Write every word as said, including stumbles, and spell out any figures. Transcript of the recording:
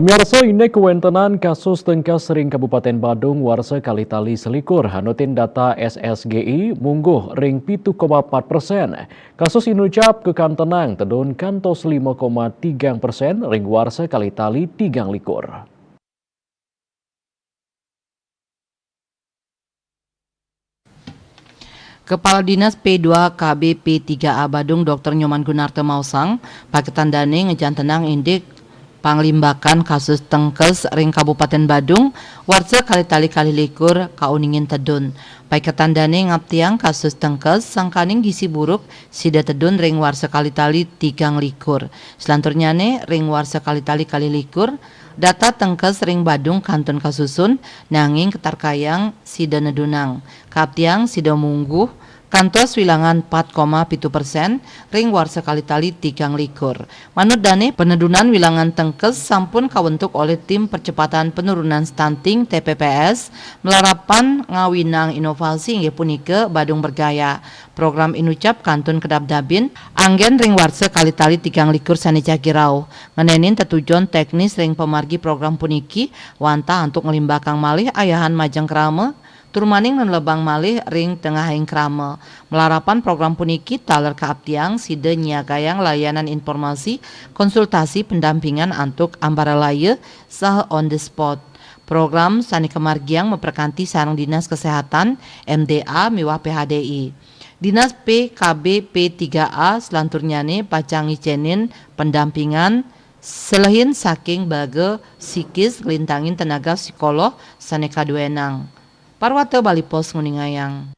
Warsa inék kawéntenan kasus tengkes ring Kabupaten Badung warsa kalih tali selikur, nutin data S S G I mungguh ring pitu koma empat persen. Kasus inucap kakantenang tedun kantos lima koma tiga persen ring warsa kalih tali tigang likur. Kepala Dinas P dua K B P tiga A Badung, Dokter Nyoman Gunarta maosang, paiketan dané ngajantenang indik panglimbakan kasus tengkes ring Kabupaten Badung, warsa kalih tali kalih likur kauningin tedun. Paiketan dané ngaptiang kasus tengkes sangkaning gizi buruk sida tedun ring warsa kalih tali tigang likur. Selanturnyané ring warsa kalih tali kalih likur, data tengkes ring Badung kantun kasusun, nanging katarkayang sida nedunang. Kaaptiang sida mungguh kantos wilangan empat koma pitu persen ring warsa kalih tali tigang likur. Manut dané, penedunan wilangan tengkes sampun kawentuk olih Tim Percepatan Penurunan Stunting, T P P S, malarapan ngawinang inovasi inggih punika Badung Bergaya. Program inucap kantun kedap-dabin, anggén ring warsa kalih tali tigang likur sané jagi rauh. Ngenénin tetujon teknis ring pamargi program puniki, wantah antuk nglimbakang malih ayahan majeng krama, tur maning nelebang malih ring tengahing krama. Malarapan program puniki taler kaaptiang sida nyiagayang layanan informasi, konsultasi, pendampingan antuk ambaralaya saha on the spot. Program sané kamargiang maprakanti sareng Dinas Kesehatan, M D A, miwah P H D I. Dinas P K B P tiga A selanturnyané pacang ngicénin pendampingan selehin saking baga psikis nglintangin tenaga psikolog sané kaduénang. Parwata Bali Post nguningayang.